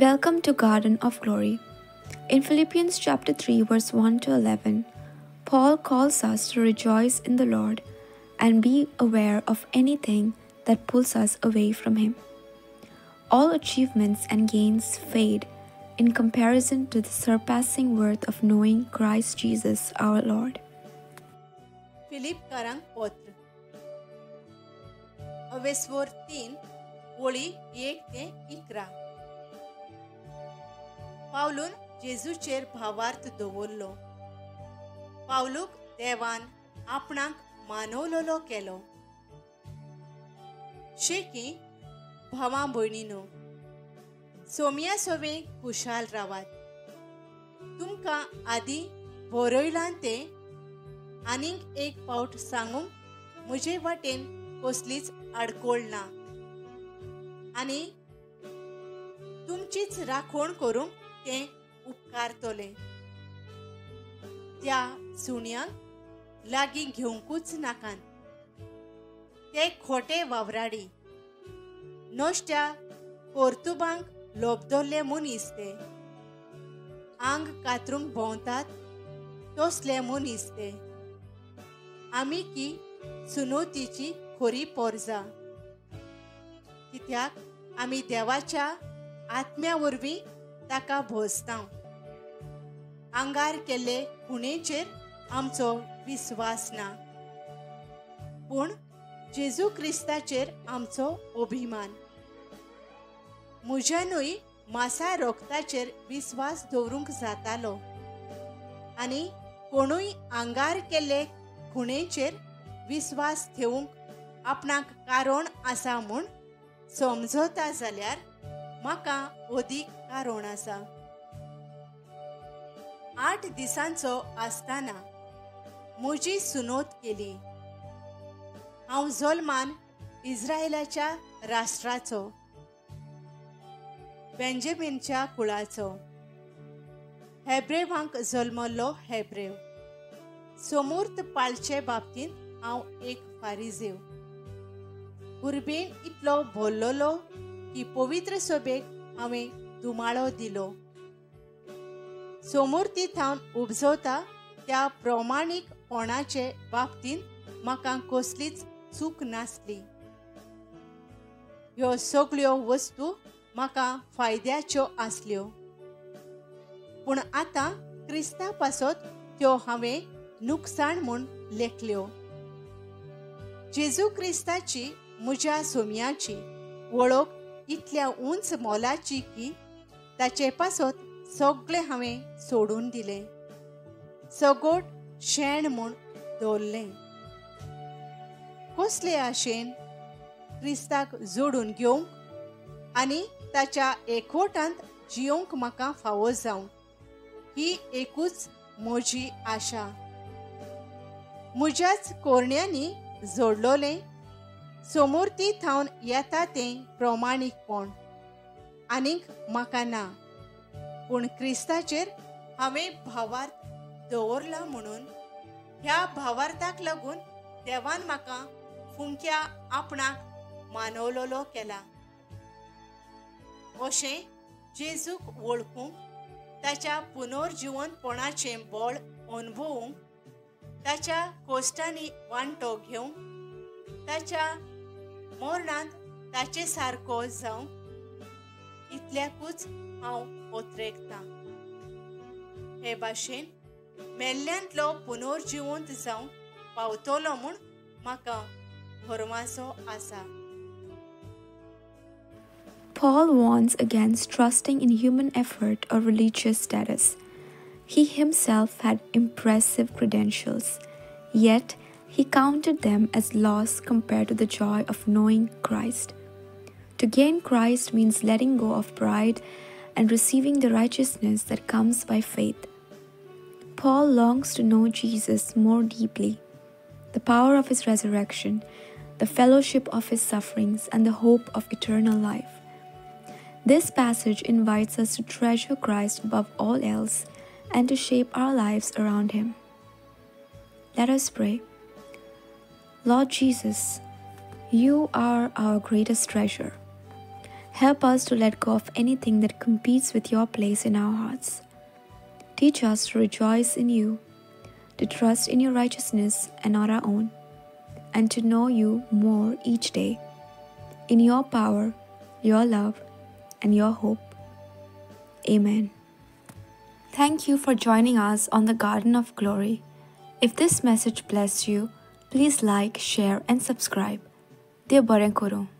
Welcome to Garden of Glory. In Philippians chapter 3 verse 1 to 11, Paul calls us to rejoice in the Lord and be aware of anything that pulls us away from Him. All achievements and gains fade in comparison to the surpassing worth of knowing Christ Jesus our Lord. फिलिपकारांक पत्र अवेस्वोर 3 ओळी 1 ते 11. पावलून जेजूचेर भावार्थ दवरलो. पावलूक देवान आपणाक मानवलोलो केलो. शेकी भावां भयणीनो, सोम्या सोवे खुशाल रावात. तुमकां आदीं बरयलां तें आनीक एक पावट सांगूंक म्हजे वाटेन कसलीच आडकोळ ना आनी तुमचीच राखण करूंक तें उपकारतलें. त्या सुण्यांक लागीं घेवंकूच नाकात. ते खोटे वावराडी, नश्ट्या कर्तुबांक लोबदल्ले मनीस. ते आंग कातरूंक भोंवतात तसले मनीस ते. आमी की सुनोतीची खरी पोरजा, कित्याक आमी देवाच्या आत्म्या वरवीं ताका भोसता. आंगार केल्ले खुणेचेर आमचो विस्वास ना, पूण जेजू क्रिस्ताचेर आमचो अभिमान. म्हज्यानूय मासा रोगताचेर विस्वास दवरूंक जातालो आनी कोणूय आंगार केल्ले खुणेचेर विस्वास ठेवूंक आपणाक कारण आसा म्हूण समजता जाल्यार म्हाका अदीक कारण आसा. 8 दिसांचो आसतना म्हजी सुनोत केली. हांव जल्मान इस्रायलाच्या राष्ट्राचो, बेंजामिनच्या कुळाचो, हेब्रेवांक जल्मल्लो हेब्रेव. समूर्त पाळचे बाबतींत हांव एक फारिजेव. उर्बेन इतलो भरलेलो की पवित्र सभेक हांवें धुमाळो दिलो. समूर्ती थावन उपजवता त्या प्रमाणीकपणाचे बाबतींत म्हाका कसलीच चूक नासली. ह्यो सगळ्यो वस्तू म्हाका फायद्याच्यो आसल्यो, पूण आतां क्रिस्ता पासत त्यो हांवें नुकसाण म्हूण लेखल्यो. जेजू क्रिस्ताची म्हज्या सोम्याची वळख इतल्या उंच मोलाची की ताचे पासत सगळें हांवें सोडून दिलें, सगोट शेण म्हूण दवरलें. कसले आशेन क्रिस्ताक जोडून घेवंक आनी ताच्या एकवटांत जियोंक म्हाका फावो जावंक, ही एकूच म्हजी आशा. म्हज्याच कोरण्यांनी जोडलोलें समूर्ती थावन येता तें प्रमाणीकपण आनीक म्हाका ना, पूण क्रिस्ताचेर हांवें भावार्थ दवरला म्हणून ह्या भावार्थाक लागून देवान म्हाका फुंक्या आपणाक मानवलोलो केला. अशें जेजूक वळखूंक, ताच्या पुनर्जिवनपणाचें बळ अनुभवूंक, ताच्या कोश्टांनी वांटो घेवंक, ताच्या मरणांत ताचे सारको जावंक, इतल्याकूच हांव ओत्रेकतां. हे भाशेन मेल्ल्यांतलो पुनर्जिवंत जावंक पावतलो म्हूण म्हाका भरवासो आसा. Paul warns against trusting in human effort or religious status. He himself had impressive credentials, yet he counted them as loss compared to the joy of knowing Christ. To gain Christ means letting go of pride and receiving the righteousness that comes by faith. Paul longs to know Jesus more deeply, the power of his resurrection, the fellowship of his sufferings, and the hope of eternal life. This passage invites us to treasure Christ above all else and to shape our lives around him. Let us pray. Lord Jesus, you are our greatest treasure. Help us to let go of anything that competes with your place in our hearts. Teach us to rejoice in you, to trust in your righteousness and not our own, and to know you more each day, in your power, your love, and your hope. Amen. Thank you for joining us on the Garden of Glory. If this message blessed you, please like, share, and subscribe. Dev बरें करूं.